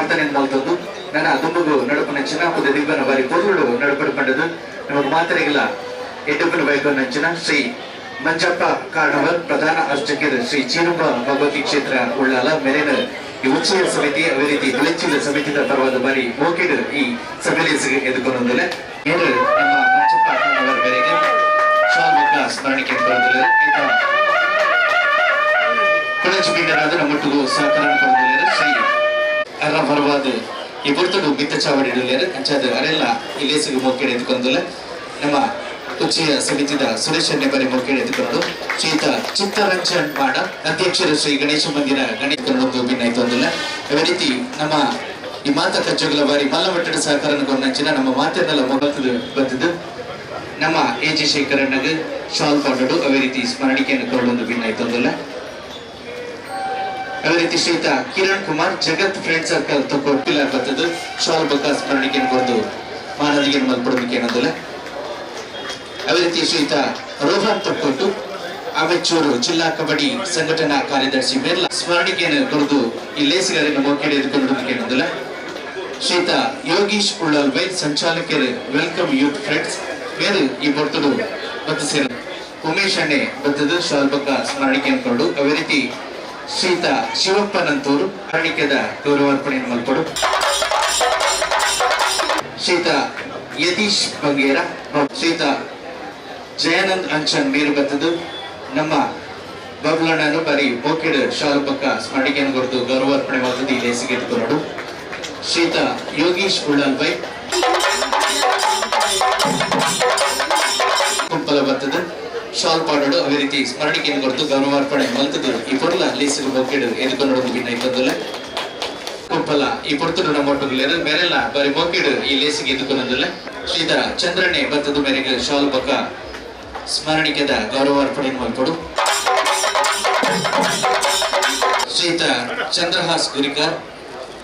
ಪ್ರಾರ್ಥನೆ ಮಲ್ತೊಂದು ನನ್ನ ದುಂಬುಗು ನಡಪುನಂಚಿನ ಪುದ ದಿಬ್ಬನ ಬಾರಿ ಪೊರ್ಲುಡು ನಡಪಡು ಪಂಡದು ನಮಗೆ ಮಾತೆರೆಗ್ಲ ಎಡ್ಡುಪನ ಬೈಕೊಂದಂಚಿನ ಶ್ರೀ ಮಂಜಪ್ಪ ಕಾರ್ಣವರ್ ಪ್ರಧಾನ ಅರ್ಚಕರು ಶ್ರೀ ಚೀರುಂಬ ಭಗವತಿ ಕ್ಷೇತ್ರ ಉಳ್ಳಾಲ ಮೆರೆನ ಈ ಉಚ್ಚಯ ಸಮಿತಿ ಅದೇ ರೀತಿ ಬುಲೆಚ್ಚಿಲ ಸಮಿತಿದ ಪರವಾದ ಬಾರಿ ಮೋಕೆಡ್ ಈ ಸಭೆಯಲ್ಲಿ ಎದುಕೊಂಡೊಂದಿಲ್ಲ. ಮೇರು ನಮ್ಮ ಮಂಜಪ್ಪ ಕಾರ್ಣವರ್ ಮೇರೆಗೆ ಶಾಲ್ ಬೊಕ್ಕ ಸ್ಮರಣಿಕೆ ಕೊರೊಂದುಲ್ಲೆರ್. ಕುಳಂಚಿ ಬಿಂಡರಾದ ನಮ್ಮೊಟ್ಟುಗು ಸಹಕಾರ ಕೊರೊಂದುಲ್ಲೆರ್. ಶ್ರೀ ಅರ್ರ ಪರವಾದ ಈ ಪೊರ್ತುಡು ಮಿತ್ತ ಚಾವಡಿ ಇಡುಲ್ಲೆರ್. ಅಂಚಾದ್ ಅರೆಲ್ಲ ಈ ಲೇಸುಗು ಮೋಕೆಡ್ ಎದುಕೊಂದುಲ್ಲೆ. ನಮ್ಮ ಉಚ್ಚಯ ಸಮಿತಿದ ಸುರೇಶ್ ಬಾರಿ ಮೋಕೆಡ್ ಎದುಕೊಂಡು ಶ್ರೀಯುತ ಚಿತ್ತರಂಜನ್ ಮಾಡ ಅಧ್ಯಕ್ಷರು ಶ್ರೀ ಗಣೇಶ ಮಂದಿರ ಗಣೇಶ ಭಿನ್ನಾಯ್ತೊಂದಿಲ್ಲ. ಅದೇ ರೀತಿ ನಮ್ಮ ಈ ಮಾತ ಕಜ್ಜುಗಳ ಬಾರಿ ಮಲ್ಲ ಮಟ್ಟದ ಸಹಕಾರ ಕೊರ್ನಂಚಿನ ನಮ್ಮ ಮಾತೆನ್ನೆಲ್ಲ ಮೊಗಲ್ತದ ಬಂದಿದ್ದು ನಮ್ಮ ಎ ಜಿ ಶೇಖರಣ್ಣಗ್ ಶಾಲ್ ಪಾಡೋಡು ಅದೇ ರೀತಿ ಸ್ಮರಣಿಕೆಯನ್ನು ಕೊರಡೊಂದು ಭಿನ್ನಾಯ್ತೊಂದಿಲ್ಲ. ಅದೇ ರೀತಿ ಶ್ರೀಯುತ ಕಿರಣ್ ಕುಮಾರ್ ಜಗತ್ ಫ್ರೆಂಡ್ ಸರ್ಕಲ್ ತಕ್ಕೋ ಪಿಲ್ಲರ್ ಬರ್ತದ್ದು ಶಾಲ್ ಬೊಕ್ಕ ಸ್ಮರಣಿಕೆಯನ್ನು ಕೊರದು ಮಾನದಿಗೆ ಮಲ್ಪಡೋದಕ್ಕೆ ಏನಂದಿಲ್ಲ. ಅದೇ ರೀತಿ ಶ್ರೀಯುತ ರೋಹನ್ ತಕ್ಕೊಟ್ಟು ಆಮೆಚೂರು ಜಿಲ್ಲಾ ಕಬಡ್ಡಿ ಸಂಘಟನಾ ಕಾರ್ಯದರ್ಶಿ ಮೇರ್ಲ ಸ್ಮರಣಿಕೆಯನ್ನು ಕೊರದು ಈ ಲೇಸುಗಾರನ್ನು ಮೋಕೆಡೆ ಎದುಕೊಂಡು ಏನಂದಿಲ್ಲ. ಶ್ರೀಯುತ ಯೋಗೀಶ್ ಉಳ್ಳಾಲ್ ವೈದ್ ಸಂಚಾಲಕರು welcome youth friends ಮೇರು ಈ ಪೊರ್ತುಡು ಬತ್ತು ಸೇರ ಉಮೇಶ್ ಅಣ್ಣೆ ಬತ್ತದು ಶಾಲ್ ಬೊಕ್ಕ ಸ್ಮರಣಿಕೆಯನ್ನು ಕೊರಡು. ಅದೇ ರೀತಿ ಶ್ರೀಯುತ ಶಿವಪ್ಪ ನಂತೂರು ಸ್ಮರಣಿಕೆದ ಗೌರವಾರ್ಪಣೆಯನ್ನು ಮಲ್ಪಡು. ಶ್ರೀಯುತ ಯತೀಶ್ ಬಂಗೇರ ಶ್ರೀಯುತ ಜಯಾನಂದ್ ಅಂಚನ್ ಮೇರು ಬತ್ತದು ನಮ್ಮ ಬಬ್ಲಣ್ಣನು ಬಾರಿ ಮೋಕೆಡ್ ಶಾಲು ಪಕ್ಕ ಸ್ಮರಣಿಕೆಯನ್ನು ಕೊರತು ಗೌರವಾರ್ಪಣೆ ಮಾಡ್ತದೆ ಈ ಲೇಸಿಗೆ ಎತ್ಕೊರಡು. ಶ್ರೀಯುತ ಯೋಗೀಶ್ ಉಳ್ಳಾಲ್ ಬೈ ಕುಂಪಲ ಬತ್ತದು ಶಾಲ್ ಪಾಡೋಡು ಅದೇ ರೀತಿ ಸ್ಮರಣಿಕೆಯನ್ನು ಕೊರತು ಗೌರವಾರ್ಪಣೆ ಮಲ್ತದು ಈ ಪೊರ್ಲ ಲೇಸಿಗೆ ಮೋಕೆಡ್ ಎದುಕೊನಡು ಭಿನ್ನ ಇತ್ತಂದುಲ್ಲ. ಕುಂಪಲ ಈ ಪೊರ್ತುಡು ನಮ್ಮ ಒಟ್ಟುಗುಲೇರು ಮೇರೆಲ್ಲ ಬಾರಿ ಮೋಕೆಡ್ ಈ ಲೇಸಿಗೆ ಎದುಕೊನಂದುಲ್ಲ. ಶ್ರೀತ ಚಂದ್ರಣ್ಣೆ ಬತ್ತದು ಮೇರೆಗೆ ಶಾಲ್ ಪಕ್ಕ ಸ್ಮರಣಿಕೆದ ಗೌರವಾರ್ಪಣೆ ಮಲ್ಪಡು. ಶ್ರೀಯುತ ಚಂದ್ರಹಾಸ್ ಗುರಿಕಾರ್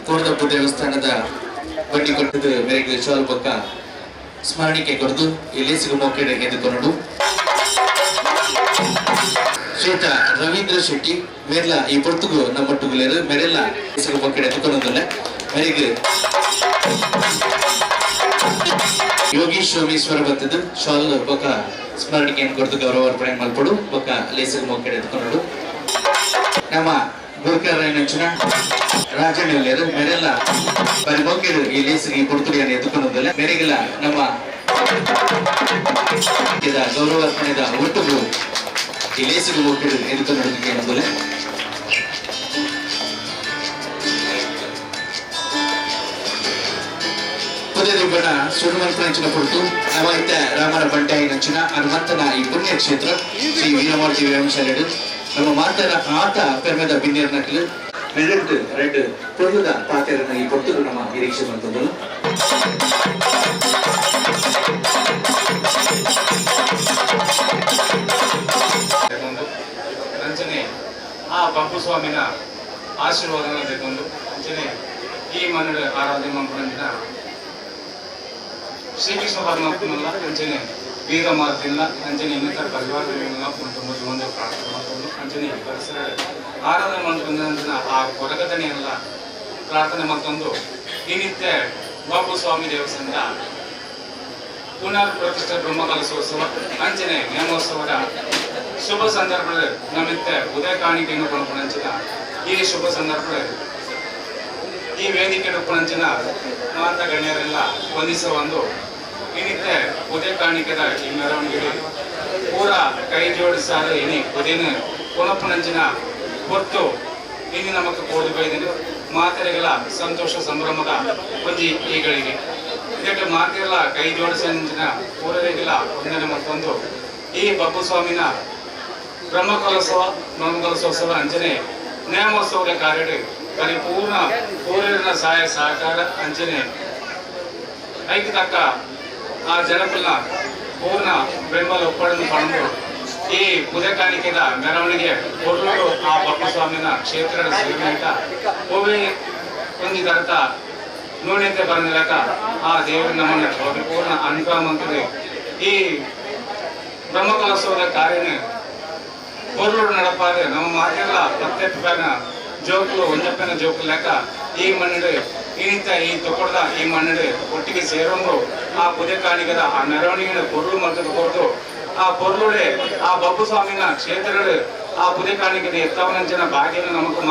ಕೋಡದಪ್ಪು ದೇವಸ್ಥಾನದ ಬಡ್ಡಿ ಕೊಟ್ಟದ್ದು ಮೇರೆಗೆ ಶಾಲ್ ಬೊಕ್ಕ ಸ್ಮರಣಿಕೆ ಕೊರದು ಈ ಲೇಸಿಗೆ ಮೋಕೆಡ್ ಎದುಕೊನಡು. ಶ್ರೀಯುತ ರವೀಂದ್ರ ಶೆಟ್ಟಿ ಮೇರ್ಲ ಈ ಪೊರ್ತುಗು ನಮ್ಮೊಟ್ಟುಗುಲೇರು ಮೇರೆಲ್ಲ ಲೇಸಿಗೆ ಮೋಕೆಡ್ ಎದುಕೊನೊಂದುಲ್ಲ. ಮೇರೆಗೆ ಯೋಗೀಶ್ ಸೋಮೇಶ್ವರ ಬತ್ತದು ಶಾಲ್ ಬೊಕ್ಕ ಸ್ಮರಣಿಕೆಯನ್ನು ಕೊರದು ಗೌರವಾರ್ಪಣೆ ಮಲ್ಪಡು ಬೊಕ್ಕ ಲೇಸಿಗೆ ಮೋಕೆಡ್ ಎದುಕೊನಡು. ನಮ್ಮ ಗುರುಕರ ರಾಜಣ್ಣ ಮೇರೆಲ್ಲ ಬಾರಿ ಮೋಕೆಡ್ ಈ ಲೇಸಿಗೆ ಪೊರ್ತುಡಿಯನ್ನು ಎದುಕೊನೊಂದುಲ್ಲ. ಮೇರೆಗೆಲ್ಲ ನಮ್ಮ ಗೌರವಾರ್ಪಣೆದ ಒಟ್ಟುಗು ಈ ಲೇಸಿಗೆ ಮೋಕೆಡ್ ಎದುಕೊನೊಂದಿಗೆ ಏನಂದಿಲ್ಲ. ಪುದೆದಿಬ್ಬನ ಸುಡುಮಲ್ಪನಂಚಿನ ಪೊರ್ತು ನವಾಯಿತ ರಾಮನ ಬಂಟಾಯಿನಂಚಿನ ಹನುಮಂತನ ಈ ಪುಣ್ಯಕ್ಷೇತ್ರ ಶ್ರೀ ವೀರಮಾರುತಿ ವ್ಯಾಯಾಮಶಾಲೆಡು ನಮ್ಮ ಮಾತರ ಆತ ಪೆರ್ಮೆದ ಬಿನ್ನೇರ್ ನಕಲು ಮೆರೆಡ್ ರೆಡ್ ಪೊರ್ಲುದ ಪಾತೆರನ ಈ ಪೊರ್ತುಡು ನಮ್ಮ ನಿರೀಕ್ಷೆ ಮಂತೊಂದುಲ್ಲ. ಅಂಚನೆ ಆ ಬಬ್ಬು ಸ್ವಾಮಿನ ಆಶೀರ್ವಾದನ ತೆಗೊಂಡು ಅಂಚನೆ ಈ ಮನ್ನಡ ಆರಾಧನೆ ಮಂಪುನಂಚಿನ ಶ್ರೀಕೃಷ್ಣ ಪರಮಾತ್ಮಲ್ಲ ಅಂಚನೆ ವೀರ ಮಾರುತಿಲ್ಲ ಅಂಚನೆ ಇನ್ನಿತರ ಪರಿವಾರ ಒಂದು ಪ್ರಾರ್ಥನೆ ಮಾಡ್ಕೊಂಡು ಅಂಚನೆ ಈ ಪರಿಸರ ಆರಾಧನೆ ಮಾಡ್ಕೊಂಡು ಆ ಕೊರಗದನೆಯಲ್ಲ ಪ್ರಾರ್ಥನೆ ಮಾಡ್ಕೊಂಡು ಈ ನಿತ್ಯ ಬಾಬು ಸ್ವಾಮಿ ದೇವಸ್ಥಾನದ ಪುನರ್ ಪ್ರತಿಷ್ಠೆ ಬ್ರಹ್ಮಕಲಶೋತ್ಸವ ಅಂಚನೆ ನೇಮೋತ್ಸವದ ಶುಭ ಸಂದರ್ಭದಲ್ಲಿ ನಮಿತ್ತೆ ಉದಯ ಕಾಣಿಕೆಯನ್ನು ಕೊಣಪುಣಂಚಿನ ಈ ಶುಭ ಸಂದರ್ಭದಲ್ಲಿ ಈ ವೇದಿಕೆ ಉಪ್ಪಣಂಚಿನ ಮಾತ ಗಣ್ಯರೆಲ್ಲ ವಂದಿಸುವ ಒಂದು ಇನ್ನಿತ್ತೆ ಉದಯ ಕಾಣಿಕೆದ ಈ ಮೆರವಣಿಗೆ ಪೂರ ಕೈ ಜೋಡಿಸಾದ ಇನಿ ಉದಯನ ಕೊನಪ್ಪನಂಚಿನ ಹೊತ್ತು ಇನಿ ನಮಕ್ ಕೋಡು ಬೈದಿನ ಮಾತೆರೆಗಳ ಸಂತೋಷ ಸಂಭ್ರಮದ ಒಂಜಿ ಈಗಳಿಗೆ ಇದಕ್ಕೆ ಮಾತೆಲ್ಲ ಕೈ ಜೋಡಿಸಂಚಿನ ಪೂರರಿಗೆಲ್ಲ ವಂದನೆ ಮತ್ತೊಂದು ಈ ಬಬ್ಬುಸ್ವಾಮಿನ ಬ್ರಹ್ಮಕಲೋತ್ಸವ ಬ್ರಹ್ಮಕಲಶೋತ್ಸವ ಅಂಚನೆ ನೇಮೋತ್ಸವದ ಕಾರ್ಯಡ್ ಪರಿಪೂರ್ಣ ಪೂರನ ಸಹಾಯ ಸಹಕಾರ ಅಂಚನೆ ಐಕ್ ತಕ್ಕ ಆ ಜನಕುಲ್ನ ಪೂರ್ಣ ಬೆಂಬಲ ಒಪ್ಪಡನ್ನು ಪಡೆದು ಈ ಉದಯ ಕಾಣಿಕೆದ ಮೆರವಣಿಗೆ ಕೊರ್ಲೂರು ಆ ಬಪ್ಪಸ್ವಾಮಿನ ಕ್ಷೇತ್ರದ ಸೇವೆಂಟ ಒವ್ವೇ ಒಂಜಿ ತರತ ನೂನೆಂತೆ ಬರನಿಲಕ ಆ ದೇವರು ನಮ್ಮನ್ನು ಪರಿಪೂರ್ಣ ಅನುಗ್ರಹ ಮಂತದೆ ಈ ಬ್ರಹ್ಮಕಲೋತ್ಸವದ ಕಾರ್ಯನ ಕೊರ್ಲೂರು ನಡಪಾದೆ ನಮ್ಮ ಮಾತೆಲ್ಲ ಪ್ರತ್ಯೇಕ ಜೋಕುಲು ಒಂಜಪ್ಪನ ಜೋಕುಲು ಲೆಕ್ಕ ಈ ಮಣ್ಣು ಇನಿತ ಈ ತೊಕೊಡ್ದ ಈ ಮಣ್ಣು ಒಟ್ಟಿಗೆ ಸೇರೊಂದು ಆ ಪುದೆ ಕಾಣಿಕದ ಆ ಮೆರವಣಿಗೆನ ಪೊರ್ಲು ಮಲ್ತದ ಕೊರ್ದು ಆ ಪೊರ್ಲುಡೆ ಆ ಬಬ್ಬು ಸ್ವಾಮಿನ ಕ್ಷೇತ್ರಗಳು ಆ ಪುದೆ ಕಾಣಿಕೆದ ಎತ್ತವನಂಚಿನ ಭಾಗ್ಯನ ನಮಕ್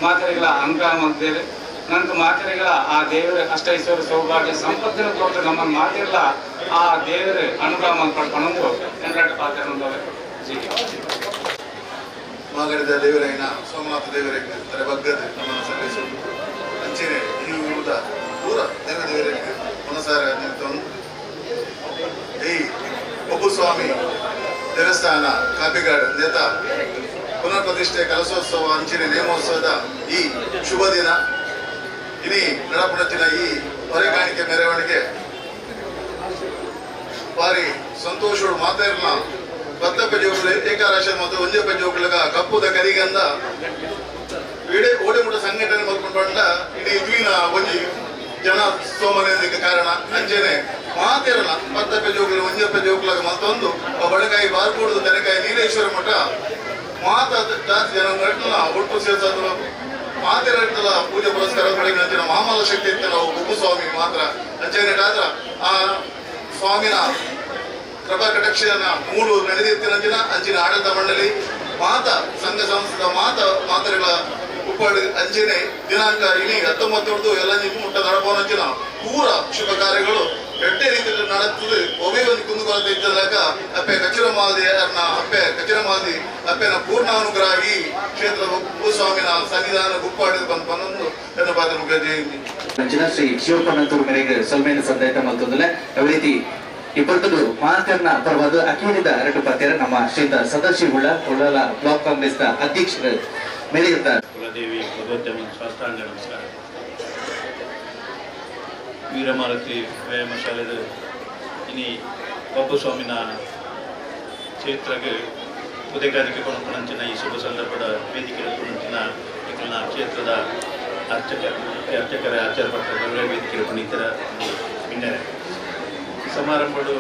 ಮಾತೆರೆಗಳ ಅನುಗ್ರಹ ಮಾಡ್ತೇವೆ. ನಂತರ ಮಾತೆರೆಗಳ ಆ ದೇವರ ಅಷ್ಟೈಶ್ವರ ಸೌಭಾಗ್ಯ ಸಂಪತ್ತಿನ ಕೊಟ್ಟು ನಮ್ಮ ಮಾತಿರಲ್ಲ ಆ ದೇವರ ಅನುಗ್ರಹ ಮಾಡ್ಕೊಂಡು ಎನ್ನಟ ಪಾತ್ರ ಮಾಗಡಿದ ದೇವರೈನ ಸೋಮನಾಥ ದೇವರಿಗೆ ತಲೆ ಬಗ್ಗದೆ ನಮ್ಮನ್ನು ಸಲ್ಲಿಸುವುದು ಅಂಚೆನೆ ಈ ಊರದ ಪೂರ ದೇವ ದೇವರಿಗೆ ಮನಸಾರ ನಿಂತೊಂದು ಈ ಬಬ್ಬುಸ್ವಾಮಿ ದೇವಸ್ಥಾನ ಕಾಪಿಗಾಡ್ ನೇತ ಪುನರ್ ಪ್ರತಿಷ್ಠೆ ಕಲಶೋತ್ಸವ ಅಂಚೆನೆ ನೇಮೋತ್ಸವದ ಈ ಶುಭ ದಿನ ಇನಿ ನಡಪುಣಚಿನ ಈ ಹೊರೆಕಾಣಿಕೆ ಮೆರವಣಿಗೆ ಬಾರಿ ಸಂತೋಷಡು ಮಾತಾಡಲ ಬತ್ತಪ್ಪ ಜೋಕುಲು ಏಕಾರಾಶ ಮತ್ತು ಒಂಜಪ್ಪ ಜೋಕುಲಗ ಕಪ್ಪುದ ಕರಿಗಂದ ಇಡೀ ಓಡೆಮುಟ ಸಂಘಟನೆ ಮಲ್ಕೊಂಡ ಇಡೀ ದ್ವೀನ ಒಂಜಿ ಜನ ಸೋಮನೆ ಕಾರಣ ಅಂಚೆನೆ ಮಾತಿರಲ್ಲ ಬತ್ತಪ್ಪ ಜೋಕುಲು ಒಂಜಪ್ಪ ಜೋಕುಲಗ ಮತ್ತೊಂದು ಬಡಕಾಯಿ ಬಾರ್ಕೂಡುದು ತೆನಕಾಯಿ ನೀಲೇಶ್ವರ ಮಠ ಮಾತ ಜಾಸ್ತಿ ಜನ ಒಟ್ಟು ಸೇರ್ಸೋದು ಮಾತಿರಟ್ಟಲ ಪೂಜೆ ಪುರಸ್ಕಾರ ಅಂಚಿನ ಮಾಮಲ ಶಕ್ತಿ ಇತ್ತು ನಾವು ಬಬ್ಬುಸ್ವಾಮಿ ಮಾತ್ರ ಅಂಚೆನೆ ಆದ್ರ ಆ ಸ್ವಾಮಿನ ಕೃಪಾ ಕಟಾಕ್ಷನ ಮೂಡು ನಡೆದಿತ್ತಿನ ಅಂಚಿನ ಆಡಳಿತ ಮಂಡಳಿ ಮಾತ ಸಂಘ ಸಂಸ್ಥೆದ ಮಾತ ಮಾತರೆಗಳ ಉಪ್ಪಾಡು ಅಂಚೆನೆ ದಿನಾಂಕ ಇನಿ 19 ಎಲ್ಲ ನಿಮ್ಮ ಮುಟ್ಟ ನಡಪೋನಂಚಿನ ಪೂರ ಶುಭ ಕಾರ್ಯಗಳು ಎಡ್ಡೆ ರೀತಿಯಲ್ಲಿ ನಡೆತ್ತದೆ. ಒಬ್ಬೇ ಒಂದು ಕುಂದುಕೊರತೆ ಇದ್ದಾಗ ಅಪ್ಪೆ ಕಚಿರಮಾದಿ ಅಪ್ಪೆ ಕಚಿರಮಾದಿ ಅಪ್ಪೆನ ಪೂರ್ಣ ಅನುಗ್ರಹ ಈ ಕ್ಷೇತ್ರ ಭೂಸ್ವಾಮಿನ ಸನ್ನಿಧಾನ ಗುಪ್ಪಾಡಿದ ಬಂದು ಬಂದೊಂದು ನನ್ನ ಪಾತ್ರ ಮುಖ್ಯ ಅಂಚಿನ ಶ್ರೀ ಶಿವಪ್ಪನಂತೂರು ಮೇರೆಗೆ ಸೊಲ್ಮೇನ ಸಂದಾಯತ ಮಲ್ತೊಂದುಲ್ಲ. ಅದೇ ರೀತಿ ಇಬ್ಬರದು ಮಾತನ್ನ ಪರವಾದ ಅಖಿಲಿದ ಎರಡು ಪಾತ್ರ ನಮ್ಮ ಶ್ರೀತ ಸದಾಶಿವ ಉಳ್ಳಾಲ ಬ್ಲಾಕ್ ಕಾಂಗ್ರೆಸ್ ನ ಅಧ್ಯಕ್ಷರು ಮೇಲೆ ಇರ್ತಾರೆ. ಕುಲದೇವಿ ಭಗವತ್ತಮ್ಮ ಸಾಷ್ಟಾಂಗ ನಮಸ್ಕಾರ. ವೀರಮಾರುತಿ ವ್ಯಾಯಾಮ ಶಾಲೆದ ಇನಿ ಬಬ್ಬುಸ್ವಾಮಿನ ಕ್ಷೇತ್ರಕ್ಕೆ ಉದಯಕಾರಿಕೆ ಕೊಂಡುಕೊಂಡಂಚಿನ ಈ ಶುಭ ಸಂದರ್ಭದ ವೇದಿಕೆ ಕೊಂಡಂಚಿನ ಇಕಲ್ನ ಕ್ಷೇತ್ರದ ಅರ್ಚಕರ ಆಚಾರ ಭಟ್ಟರ ವೇದಿಕೆ ಪುನೀತರ ಮಿನ್ನರೆ ಸಮಾರಂಭಡು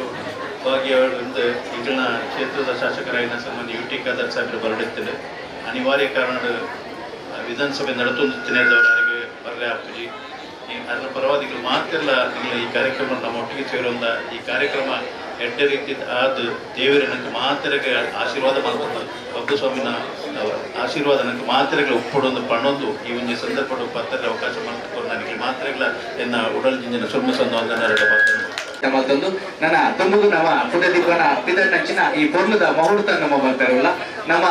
ಭಾಗಿಯಾದ ಇಕಲ್ನ ಕ್ಷೇತ್ರದ ಶಾಸಕರಾಗಿನ ಸನ್ಮಾನ್ಯ ಯು ಟಿ ಖಾದರ್ ಸಾಹೇಬರು ಬರಡುತ್ತೇನೆ. ಅನಿವಾರ್ಯ ಕಾರಣ ವಿಧಾನಸಭೆ ನಡೆದುವರೆಗೆ ಬರಲೇ ಆಗ್ತದೆ. ಅದರ ಪರವಾದಿಗಳು ಮಾತೆಲ್ಲ ಈ ಕಾರ್ಯಕ್ರಮ ನಮ್ಮ ಒಟ್ಟಿಗೆ ಸೇರುವಂಥ ಈ ಕಾರ್ಯಕ್ರಮ ಎಡ್ಡೆ ರೀತಿ ಆದ ದೇವರ ನನಗೆ ಮಾತೆರೆಗೆ ಆಶೀರ್ವಾದ ಮಾಡ್ಕೊಂಡು ಬಬ್ಬುಸ್ವಾಮಿನ ಆಶೀರ್ವಾದ ನನಗೆ ಮಾತೆರೆಗಳ ಉಪ್ಪಡೊಂದು ಪಣ್ಣೊಂದು ಈ ಒಂದು ಸಂದರ್ಭ ಪತ್ತರ ಅವಕಾಶ ಮಾಡ್ಕೊಂಡು ನನಗೆ ಮಾತ್ರೆಗಳ ಎನ್ನ ಉಡಲ್ ಜಿಂಜಿನ ಸುಮ್ಮ ಸಂದ ಒಂದನ್ನ ಪಾತ್ರ ಮತ್ತೊಂದು ನನ್ನ ತುಂಬುದು ನಮ್ಮ ಪುಣ್ಯದೀಪನ ಪಿದರ್ನಂಚಿನ ಈ ಪೊರ್ಲುದ ಮುಹೂರ್ತ ನಮ್ಮ ಬರ್ತಾರಲ್ಲ ನಮ್ಮ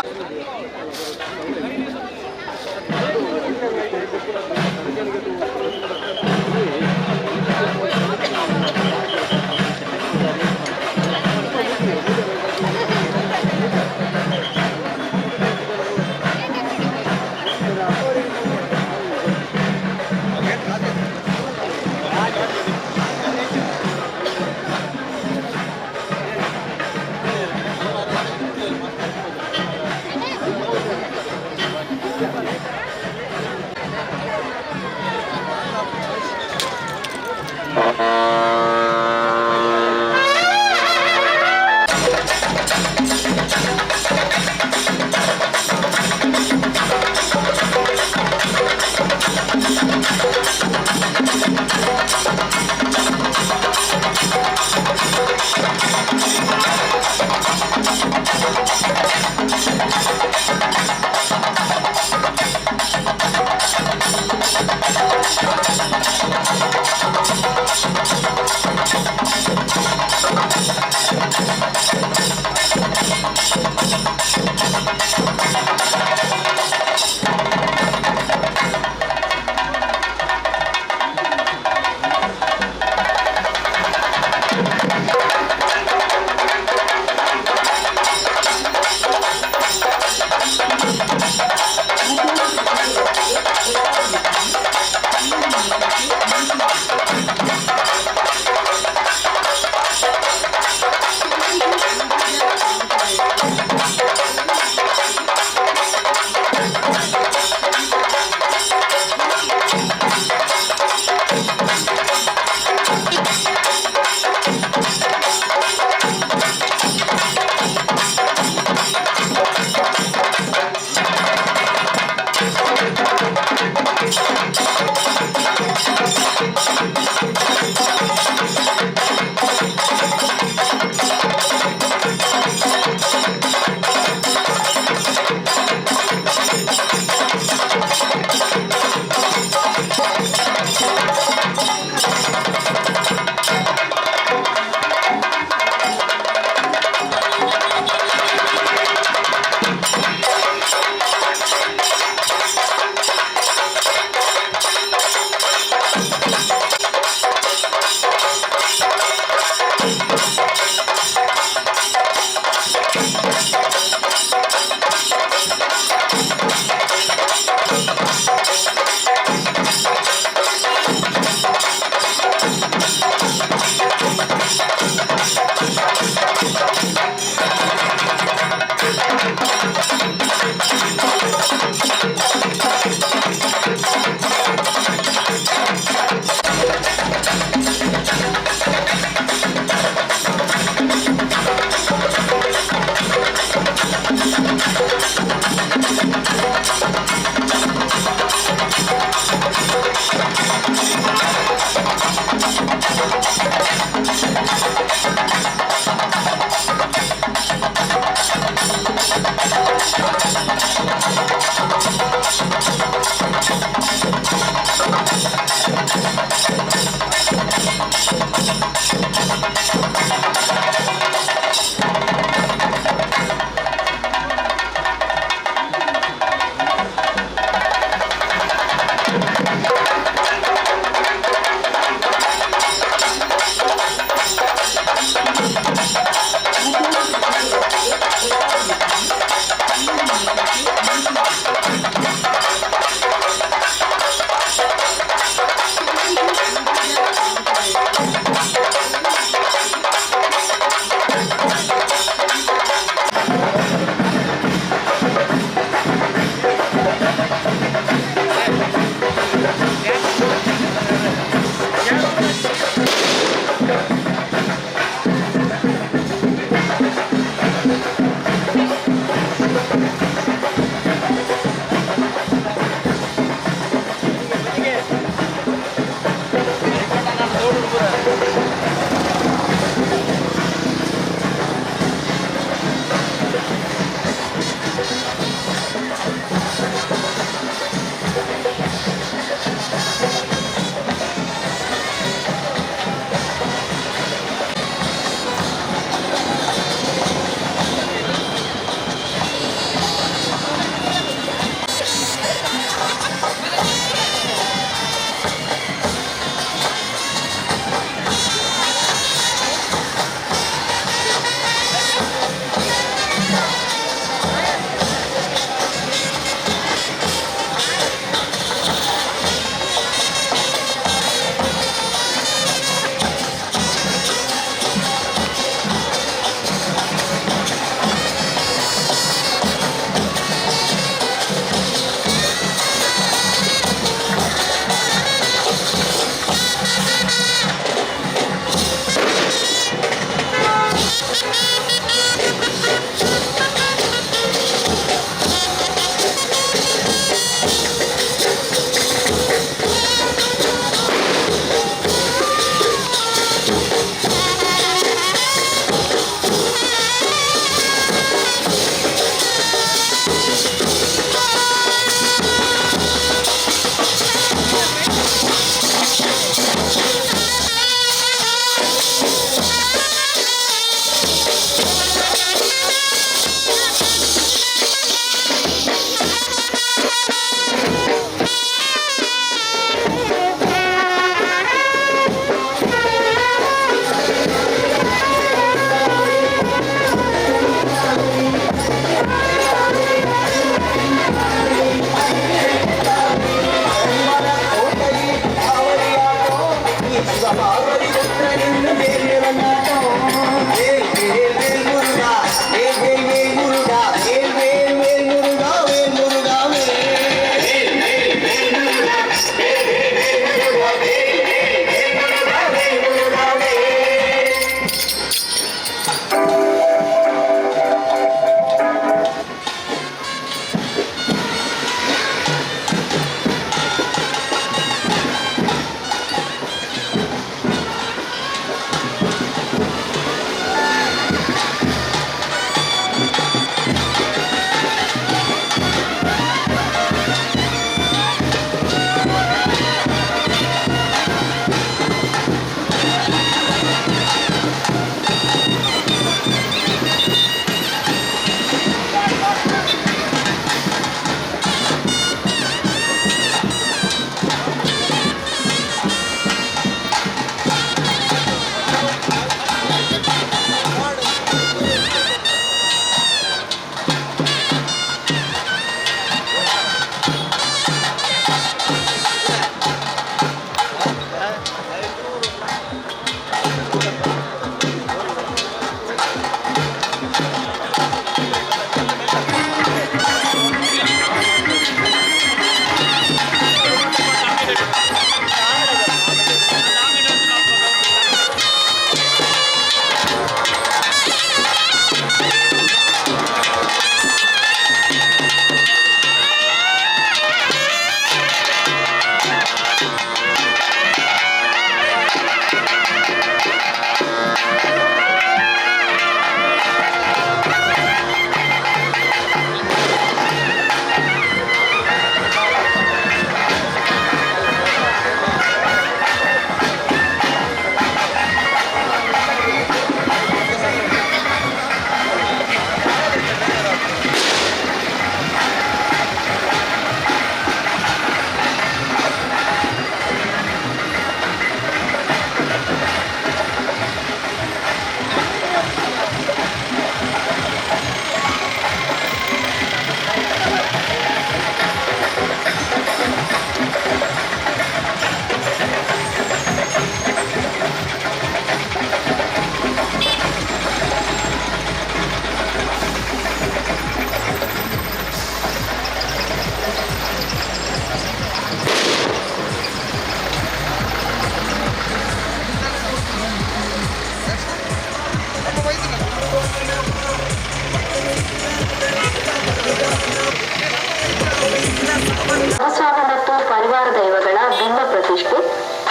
ಪರಿವಾರ ದೈವಗಳ ಬಿಂಬ ಪ್ರತಿಷ್ಠೆ,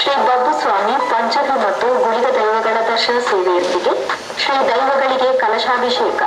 ಶ್ರೀ ಬಬ್ಬುಸ್ವಾಮಿ ಪಂಚರ್ಲಿ ಮತ್ತು ಗುಳಿಗ ದೈವಗಳ ದರ್ಶನ ಸೇವೆಯೊಂದಿಗೆ ಶ್ರೀ ದೈವಗಳಿಗೆ ಕಲಶಾಭಿಷೇಕ.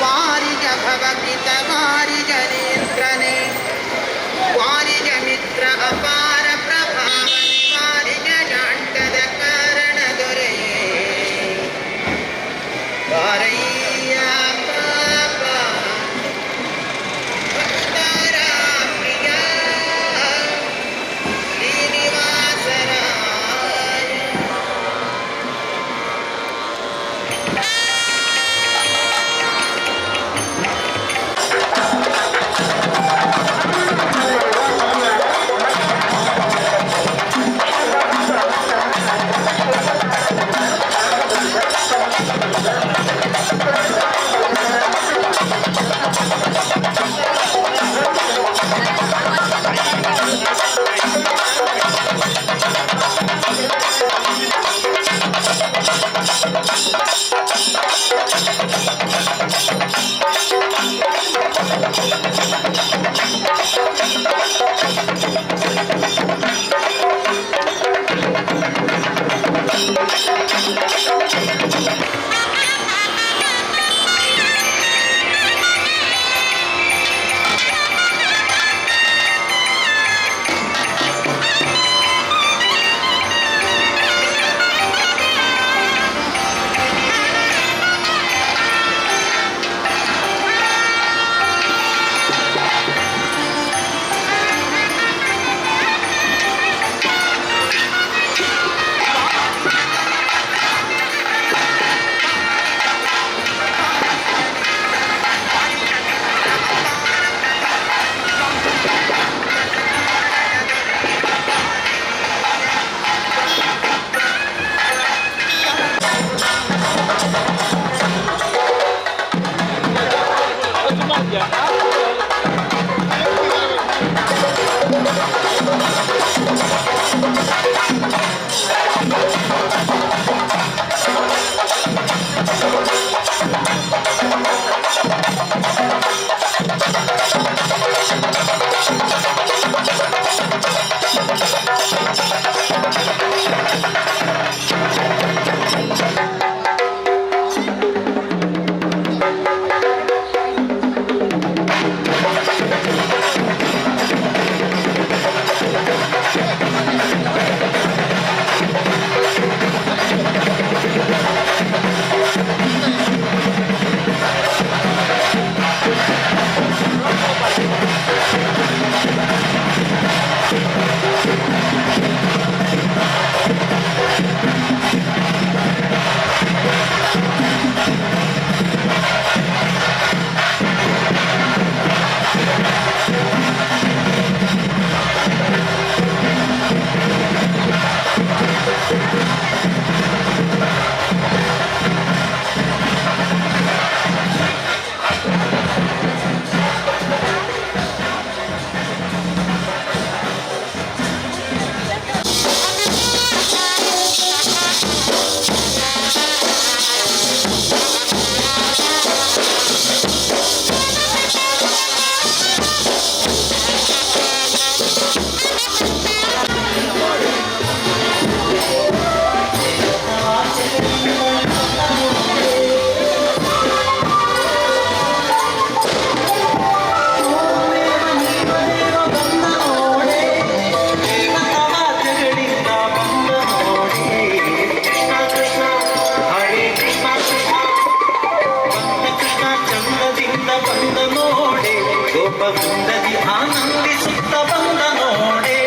ವಾರಿಜ ಭವಪಿತ ವಾರಿಜ ನೇತ್ರನೆ ವಾರಿಜ ಮಿತ್ರ ಅಪಾರ ಪ್ರಭಾವನೆ ವಾರಿಜ ಜಾಂಟದ ಕಾರಣ ದೊರೆಯೇ ವಾರಯ್ಯ ಪಾಪ ಭಕ್ತರ ಪ್ರಿಯ ಶ್ರೀನಿವಾಸರಾಯ. ಬಂದ ನೋಡೆ, ಗೋಪವೃಂದದಿ ಆನಂದಿಸುತ್ತ ಬಂದ ನೋಡೆ.